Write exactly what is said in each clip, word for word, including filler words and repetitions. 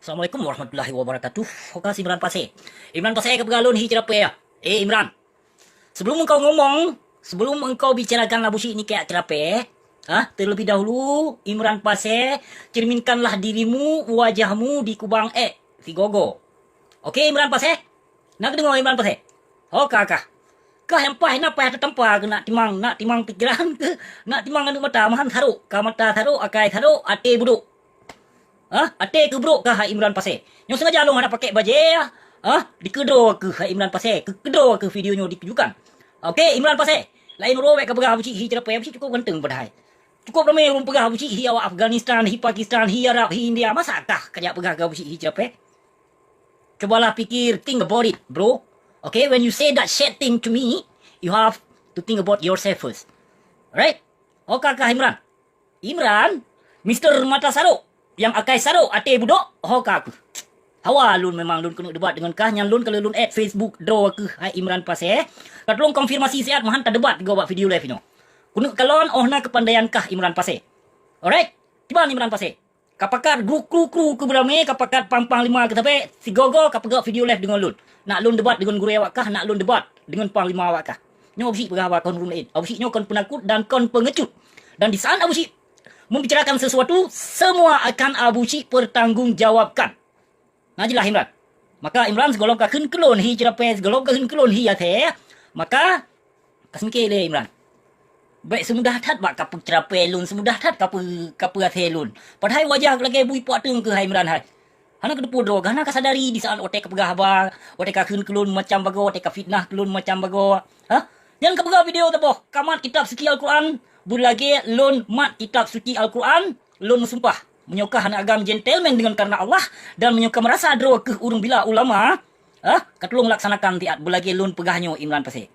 Assalamualaikum warahmatullahi wabarakatuh. Ho kah Imran Pasé. Imran Pasé ka peugah lôn hi ceurapée ya. Eh Imran. Sebelum engkau ngomong, sebelum engkau bicarakan Abu Syik ni kaya ceurapée, ha, terlebih dahulu Imran Pasé, cerminkanlah dirimu, wajahmu di kubang ék sigogo. Oke Imran Pasé? Na keudeungoe Imran Pasé? Ho kah kah. Kah nyang paih na paih teutampa keu nak timang, nak timang pikeran keu nak timang aneuk mata, mahan sarok, ka mata sarok, akai sarok, até budok. Ha? Até keu brok kah hai Imran Pasé? Nyoe sengaja lôn hana pakai bajée, ha? Dikeudroe keuh hai Imran Pasé, keu keudroe keuh video nyoe ditujukan. Oke Imran Pasé, laén uroe bék ka peugah Abu Syik hi ceurapée, Abu Syik cukup ganteng padahai. Cukup ramé ureuëng peugah Abu Syik hi awak Afghanistan, hi Pakistan, hi Arab, hi India, masa kah kajak peugah keu Abu Syik hi ceurapée? Cobalah pikir, think about it, bro. Okay, when you say that shit thing to me, you have to think about yourself first. Alright? Ho kah kah Imran? Imran, Mister Mata Sarok, nyang akai sarok até budok, ho kah keuh. Hawa lôn memang lôn keuneuk debat deungon kah, nyan lôn ka lôn add Facebook droe keuh hai Imran Pasé. Ka tulông konfirmasi siat mahan tadebat tiga bak video live inoe. Keuneuk kalon oh na keupandaian kah Imran Pasé. Alright? Kiban Imran Pasé? Ka pakat gru kru-kru keu beuramé, ka pakat pang-panglima keu sabé, sigogo ka peugah video live deungon lôn. Nak lôn debat deungon gurée awak kah, nak lôn debat deungon panglima awak kah. Nyoe Abu Syik peugah haba kon ureuëng laén. Abu Syik nyoe kon peunakut dan kon peungecut. Dan di saat Abu Syik membicarakan sesuatu, semua akan Abu Syik pertanggungjawabkan. Na jeulaih Imran. Maka Imran sigohlom ka kheun keu lôn hi ceurapée, sigohlom ka kheun keu lôn hi até, maka ka seumike lé Imran. Bék seumudah that bak ka peuceurapée lôn, seumudah that ka peu-, ka peuaté lôn. Padahai wajah lagée bui puak teung keuh hai Imran hai. Hana keuteupeu droe, hana ka sadari di saat watée ka peugah haba, watée ka kheun keu lôn macam bagoe, watée ka fitnah keu lôn macam bagoe. Ha? Nyan ka peugah video teuboh, ka mat kitab suci Al-Quran, beulagée lôn mat kitab suci Al-Quran, lôn meusumpah. Meunyoe kah aneuk agam gentleman deungon kareuna Allah, dan meunyoe kah meurasa droe keuh ureuëng bila ulama, ha? Ka tulông laksanakan siat beulagée lôn peugah nyoe Imran Pasé.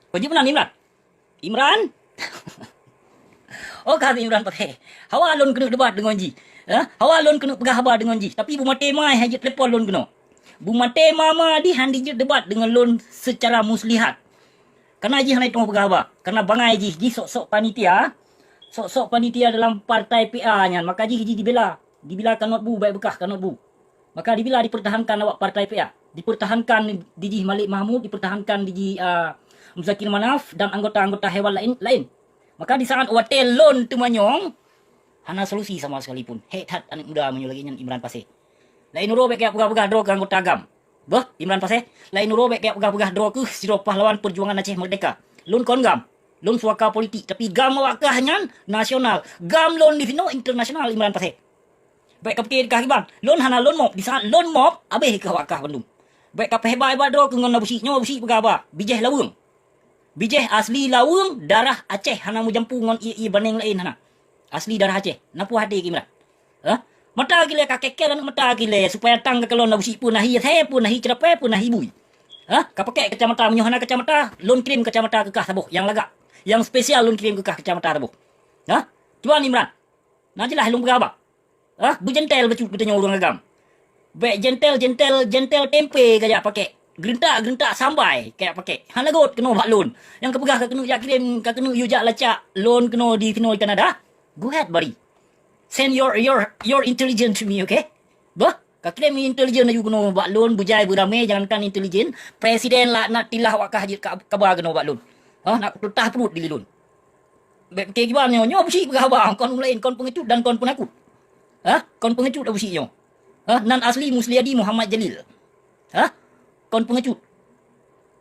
Kau jeuet meunan Imran? Imran? Oh, kah Imran Pasé. Hawa lôn keuneuk debat deungon jih. Ha? Hawa lôn keuneuk peugah haba deungon jih. Tapi beumaté mai hai jeuet telepon lôn keunoe. Beumaté mama di han dijeuet debat deungon lôn secara muslihat. Karena jih hana jiteurimong peugah haba. Karena bangai jih, jih sok-sok panitia. Sok-sok panitia dalam partai P A nyan. Maka jih, jih dibela. Dibela ka not bu, bék beukah ka not bu. Maka dibila dipertahankan awak partai P A. Dipertahankan di jih Malik Mahmud, dipertahankan di jih, ah, Muzakir Manaf dan anggota-anggota hewan lain, lain. Maka di saat watée lôn teumanyong, hana solusi sama sekalipun. Hék that aneuk muda meunyoe lagée nyan Imran Pasé. Laén uroe bék kajak peugah-peugah droe keu anggota gam. Beuh, Imran Pasé, laén uroe bék kajak peugah-peugah droe keuh sidroe pahlawan perjuangan Aceh Merdeka. Lôn kon gam. Lôn suaka politik, tapi gam awak kah nyan nasional. Gam lôn di sinoe internasional Imran Pasé. Bék ka pike kah kiban. Lôn hana lôn mob. Di saat lôn mob, abéh keu awak kah bandum. Bék ka peuhebat-hebat droe keu ngon Abu Syik. Nyoe Abu Syik peugah haba. Bijéh laweueng. Bijéh asli laweueng, darah Aceh hana meujampu ngon ié-ié baneng laén hana. Asli darah Aceh. Na puih até keu Imran. Hah? Mata kilée ka kekel aneuk mata kilée, supaya tang ka kalon Abu Syik peue na hi até, peue na hi ceurapée, peue na hi bui. Hah? Ka pakai kacamata, meunyoe hana kacamata, lôn kirém kacamata keu kah saboh nyang lagak. Nyang spesial lôn kirém keu kah kacamata saboh. Hah? Cuba Imran. Na jeulaih lôn peugah haba. Ah, beujentel bacut geutanyoe ureuëng agam. Bék jentel, jentel, jentel tempe kajak pakai. Geureuntak, geureuntak sambai kajak pakai. Hana göt keunoe bak lôn. Nyang kapeugah ka keuneuk jak kirém, ka keuneuk yue jak lacak lôn keunoe di sinoe Kanada. Go ahead, buddy. Send your, your, your intelligence to me, okay? Bah, ka kirém intelligence laju keunoe bak lôn, beujai beuramé, jangankan intelligence. Presiden laknat tilah awak kah jeuet ka-, kaba keunoe bak lôn. Ha, nak kuteutah pruet di lôn. Bék pike kiban nyoe, nyoe Abu Syik peugah haba, kon ureuëng laén, kon peungecut dan kon peunakut. Hah? Kon peungecut Abu Syik nyoe. Hah? Nan asli Musliadi Muhammad Jalil. Hah? Kon peungecut.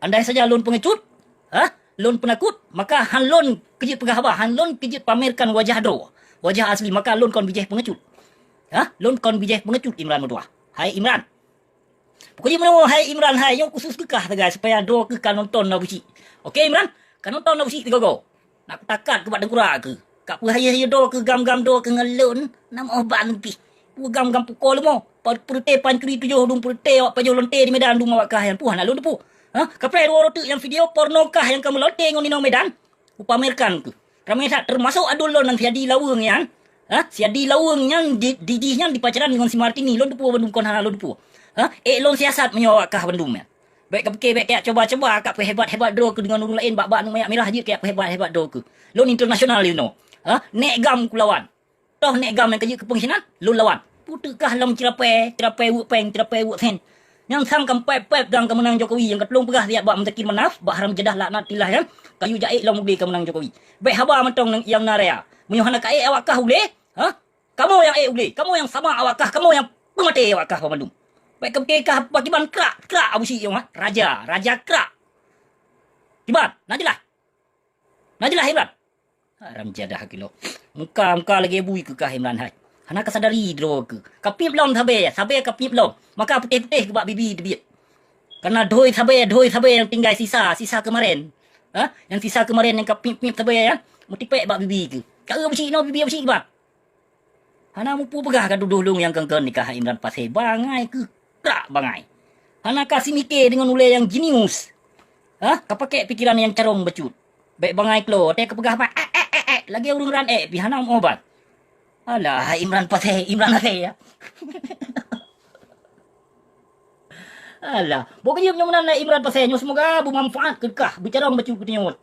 Andai saja lôn peungecut, hah? Lôn peunakut, maka han lôn keujeuet peugah haba, han lôn keujeuet pamerkan wajah droe. Wajah asli, maka lôn kon bijéh peungecut. Hah? Lôn kon bijéh peungecut Imran meutuah. Hai Imran. Pokok jih meunyoe hai Imran hai, nyoe khusus keu kah sagai, supaya droe keuh ka nonton Abu Syik. Oke Imran, ka nonton Abu Syik sigoe-goe. Nak kutakat keu bak teungkurak keuh. Ka peuhayeue-hayeue droe keuh gam-gam droe keuh ngon lôn, na meuoh ban pih. Peue gam-gam pukoe leumo, pa-, peureute pancuri tujoh dum peureute awak pajoh lonte di Medan dum awak kah nyan, peue hana lôn teupeu. Hah? Kapreh droe-droe teuk nyang video porno kah nyang ka meulonte ngon inong Medan? Kupamerkan keuh. Ramé that, teumasok aduen lôn nan si Adi Laweueng nyan. Ha? Si Adi Laweueng nyan di, di jih nyan dipacaran ngon si Martini. Lôn teupeu bandum kon hana lôn teupeu. Ha? Ék lôn siasat meunyoe awak kah bandum nyan. Bék kapike, bék kajak cuba-cuba ka peuhebat-hebat droe keuh deungon ureuëng laén bak-bak aneuk manyak mirah jeuet kajak peuhebat-hebat droe keuh. Lôn internasional you know. Ha? Nék gam kulawan. Toh nék gam nyang ka jeuet keu pengkhianat, lôn lawan. Peue teukah lom cirapée, cirapée weuek péng, cirapée weuek sen. Nyang sang ka pép-pép dang ka meunang Jokowi, nyang ka tulông peugah siat bak Muzakir Manaf, bak haram jadah laknat tilah nyan, kayu jaék lom u glé ka meunang Jokowi. Bèk haba mantong nyang na raya. Meunyoe hana ka ék awak kah u glé, ha? Kamoe nyang ék u glé, kamoe nyang sama awak kah, kamoe nyang peumaté awak kah banmandum. Bèk keupiké kah pakiban krak, krak Abu Syik nyoe, ha? Raja, raja krak. Kiban, na jeulaih? Na jeulaih Imran? Haram jadah kilo. Muka, muka lagèe bui keu kah Imran hai. Hana ka sadari droe keu. Ka piep lom sabe, sabe ka piep lom. Maka putéh-putéh keu bak bibi teubiet. Karena doi sabe, doi sabe nyang tinggai sisa, sisa keumaren. Ha? Nyang sisa keumaren nyang ka piep-piep sabe ya. Meutipék bak bibi keu. Ka eu beusi inoe bibi beusi bak. Hana mupu peugah ka tudoh lôn nyang kön-kön nikah Imran Pasé bangai keu krak bangai. Hana ka simiké deungon ulée nyang jenius. Ha? Ka pakék pikeran nyang carông bacut. Bèk bangai klo, watée ka peugah bak, eh, eh, eh, eh, lagée ureuëng ran ék pih hana meuobat. Alah, Imran Pasé, Imran Pasé ya. Alah, bôh keujeuet nyoe meunan Imran Pasé nyoe, seumoga beumanfaat keu kah, beucarông bacut keu tanyoe.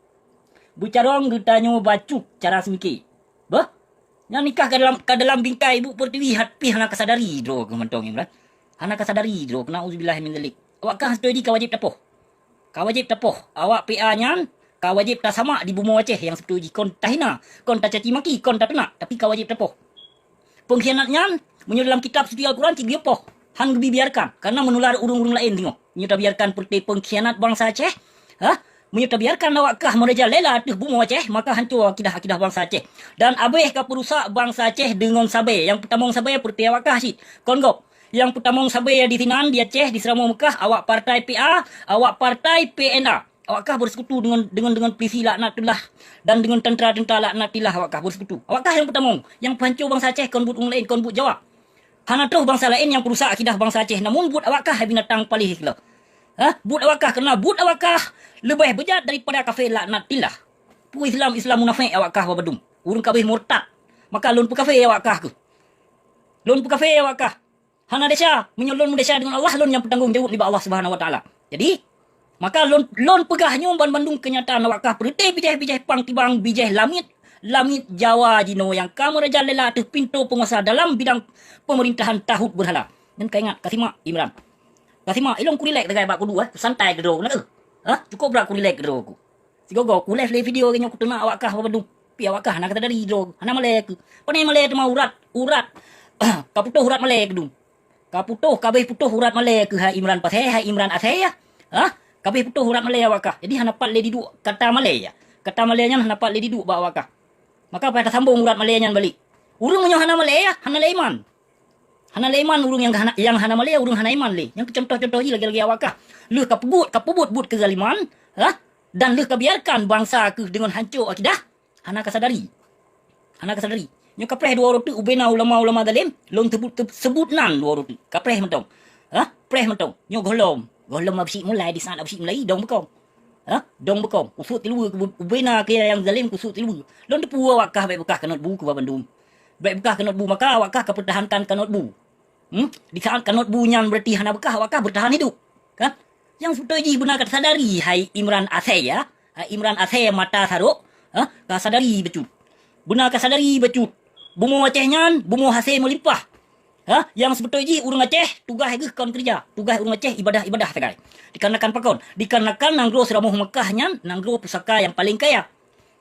Beucarông keu tanyoe bacut cara simiké. Beuh? Nyang nikah ka dalam, ka dalam bingkai ibu pertiwi hat pih hana ka sadari droe keu mantong Imran. Hana ka sadari droe keu, nauzubillah min zalik. Awak kah seutoe jih ka wajéb tapoh. Ka wajéb tapoh. Awak P A nyan ka wajéb tasamak di bumoe Aceh nyang seutoe jih kon tahina, kon tacaci maki, kon tateunak, tapi ka wajéb tapoh. Peungkhianat nyan, meunyoe dalam kitab suci Al-Quran cit geuyue poh, han geubi biarkan, karena meunular ureuëng-ureuëng laén singoh. Meunyoe tabiarkan peureuté peungkhianat bansa Aceh, ha? Meunyoe tabiarkan awak kah meurajalela ateueh bumoe Aceh, maka hanco akidah-akidah bansa Aceh. Dan abéh ka peurusak bansa Aceh deungon sabe. Nyang peutamong sabe peureuté awak kah cit. Kon gob. Nyang peutamong sabe di sinan, di Aceh, di Seuramoe Meukah, awak partai P A, awak partai P N A. Awak kah beusekutu deungon, deungon, deungon pulisi laknatullah dan deungon tentara-tentara laknatillah awak kah beusekutu. Awak kah nyang peutamong, nyang peuhanco bansa Aceh kon buet ureuëng laén, kon buet Jawa. Hana troh bansa laén nyang peurusak akidah bansa Aceh, namun buet awak kah hai binatang paléh keuloh. Hah? Buet awak kah, karena buet awak kah leubeh beujat daripada kafé laknatillah. Peue Islam, Islam munafék awak kah babadum. Ureuëng ka abéh murtad. Maka lôn peukafé awak kah keuh. Lôn peukafé awak kah. Hana desya, meunyoe lôn meudesya deungon Allah, lôn nyang peutanggong jaweueb nibak Allah Subhanahu wa Taala. Jadi, maka lôn, lôn peugah nyoe banmandum keunyataan awak kah peureuté bijéh-bijéh pang tibang bijéh lamiet, lamiet Jawa jinoe nyang ka meurajalela ateueh pintoe peunguasa dalam bidang peumeurintahan tahut beurhala. Nyan ka ingat, ka simak Imran. Ka simak, ilôn ku rilek sagai bak kudu, eh, santai keudroe ku na, eh. Hah? Cukôp brat ku rilek keudroe ku. Sigoe-goe ku live lé video lagée nyoe kuteunak awak kah babadum. Pi awak kah hana ka sadari droe, hana malée keuh. Pane malée teuma urat, urat. Ka putôh urat malée keuh dum. Ka putôh, ka abéh putôh urat malée keuh hai Imran Pasé, hai Imran Asé ya. Hah? Ka abéh putôh urat malée awak kah. Jadi hana pat lé diduek kata malée ya. Kata malée nyan hana pat lé diduek bak awak kah. Maka payah tasambong urat malée nyan balek. Ureuëng meunyoe hana malée ya, hana lé iman. Hana lé iman ureuëng nyang hana, nyang hana malée, ureuëng hana iman lé. Nyang keucontoh-contoh jih lagée-lagée awak kah. Lheueh ka peubuet, ka peubuet buet keuzaliman, ha? Dan lheueh ka biarkan bansa keuh deungon hanco akidah, hana ka sadari. Hana ka sadari. Nyoe ka preh dua uroe teuk ubena ulama-ulama zalem, lôn sebut, sebut nan dua uroe teuk. Ka preh mantong. Ha? Preh mantong. Nyoe gohlom. Gohlom absik mulai, di saat absik mulai, dong beukong. Ha? Dong beukong. Kusut tiluwe, ubena keu nyang zalem kusut tiluwe. Lôn teupeu awak kah bèk beukah kanot bu keu babandum. Bèk beukah kanot bu, maka awak kah ka peutahankan kanot bu. Hmm? Di saat kanot bu nyan berarti hana beukah, awak kah bertahan hidup. Kan? Nyang seubeutôi jih beuna ka sadari hai Imran Asé ya. Hai Imran Asé mata sarok, ha? Ka sadari bacut. Beuna ka sadari bacut. Bumoe Aceh nyan, bumoe hasé meulimpah. Ha? Nyang seubeutôi jih ureuëng Aceh tugaih geuh kon keureuja. Tugaih ureuëng Aceh ibadah-ibadah sagai. Dikarenakan pakon? Dikarenakan nanggroe Seuramoe Meukah nyan nanggroe pusaka nyang paleng kaya.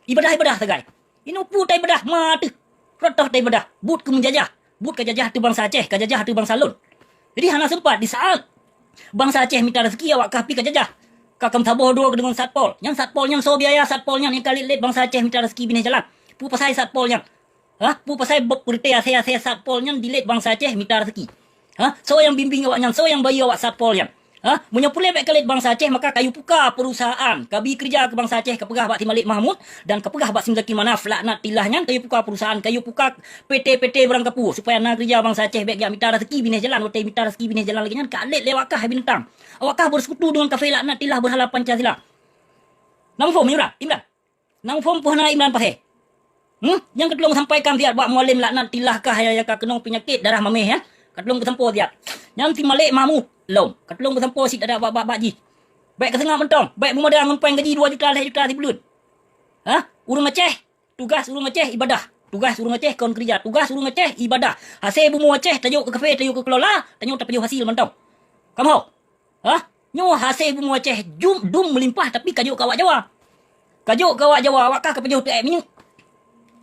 Ibadah-ibadah sagai. Inoe peue taibadah ma teuh. Rot toh taibadah. Buet keu meujajah. Buet ka jajah teuh bansa Aceh, ka jajah teuh bansa lôn. Jadi hana seumpat di saat bansa Aceh mita raseuki awak kah pi ka jajah. Ka kam saboh droe deungon satpol. Nyang satpol nyan soe biaya satpol nyan nyang ka lét-lét bansa Aceh mita raseuki binéh jalan. Peue pasai satpol nyan? Hah? Peue pasai bok peureuté asai-asai satpol nyan dilét bansa Aceh mita raseuki? Hah? Soe nyang bimbing awak nyan? Soe nyang bayeue awak satpol nyan? Hah? Meunyoe puléh bèk ka lét bansa Aceh, maka kayue puka perusahaan. Kabi keureuja keu bansa Aceh, kapeugah bak si Malik Mahmud dan kapeugah bak si Muzakir Manaf laknatillah nyan, kayue puka perusahaan, kayue puka P T-P T barang kapue, supaya na keureuja bansa Aceh bèk geujak mita raseuki binéh jalan, watèe mita raseuki binéh jalan lagèe nyan ka lét lé awak kah binatang. Awak kah bersekutu deungon kafé laknatillah beurhala Pancasila. Na muphom, Imran? Imran? Na muphom peue hana Imran Pasé? Hmm? Nyang katulông sampaikan siat bak Mualem laknatillah kah nyang ka keunong peunyakét darah maméh, ya? Katulông peusampoe siat. Nyang si Malik Mahmud lom. Katulông peusampoe siat bak, bak, bak jih. Bèk kaseungap mantong. Bèk beumada ngon péng gaji dua juta, lhèe juta sibuleuen. Hah? Ureuëng Aceh, tugaih ureuëng Aceh ibadah. Tugaih ureuëng Aceh kon keurija, tugaih ureuëng Aceh ibadah. Hase bumoe Aceh tajok keu kafe, tajok keu kelola, tanyoe tapajoh hasil mantong. Kamoe. Hah? Nyoe hase bumoe Aceh jum dum meulimpah, tapi kajok keu awak Jawa. Kajok keu awak Jawa, awak kah kapajoh teuék minyeuk.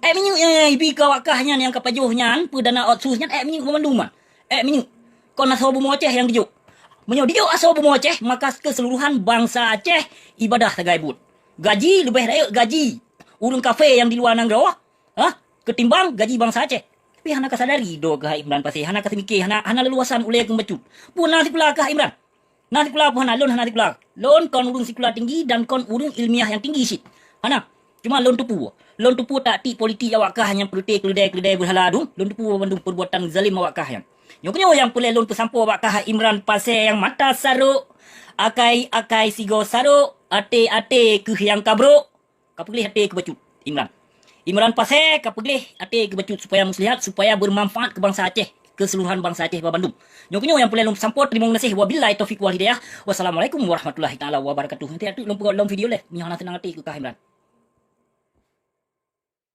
Ék minyeuk nyang ibi keu awak kah nyan nyang kapajoh nyan, peue dana otsus nyan ék minyeuk meumandum nyan. Ék minyeuk. Kon asoe bumoe Aceh nyang dijok. Meunyoe dijok asoe bumoe Aceh, maka keuseuluruhan bansa Aceh ibadah sagai buet. Gaji leubeh rayeuk gaji ureuëng kafe nyang di luwa nanggroe, hah, keutimbang gaji bansa Aceh. Tapi hana kasadari do keuh Imran Pasé, hana kaseumiké, hana, hana leuluasan ulée keu bacut. Peue na sikula keuh Imran? Na sikula peue hana, lôn hana sikula. Lôn kon ureuëng sikula tinggi dan kon ureuëng ilmiah nyang tinggi cit. Hana. Cuma lôn teupeue. Lôn teupeue taktik politik awak kah nyang peureuté keuleudai-keuleudai beurhala dum, lôn teupeue bandum peurbuatan zalim awak kah nyan. Nyoe keunyoe nyang peureulée lôn peusampoe awak kah Imran Pasé nyang mata sarok, akai-akai sigoe sarok, até-até keuh nyang kabrok. Kapeugleh até keu bacut Imran. Imran Pasé kapeugleh até keu bacut supaya muslihat, supaya bermanfaat keu bansa Aceh, keseluruhan bansa Aceh babandum. Nyoe keunyoe nyang peureulée lôn peusampoe, teurimong gaséh. Wabillahi taufiq wal hidayah. Wassalamualaikum warahmatullahi taala wabarakatuh. Nanti atu lôn peugot lom video leh, meunyoe hana seunang até keu kah Imran.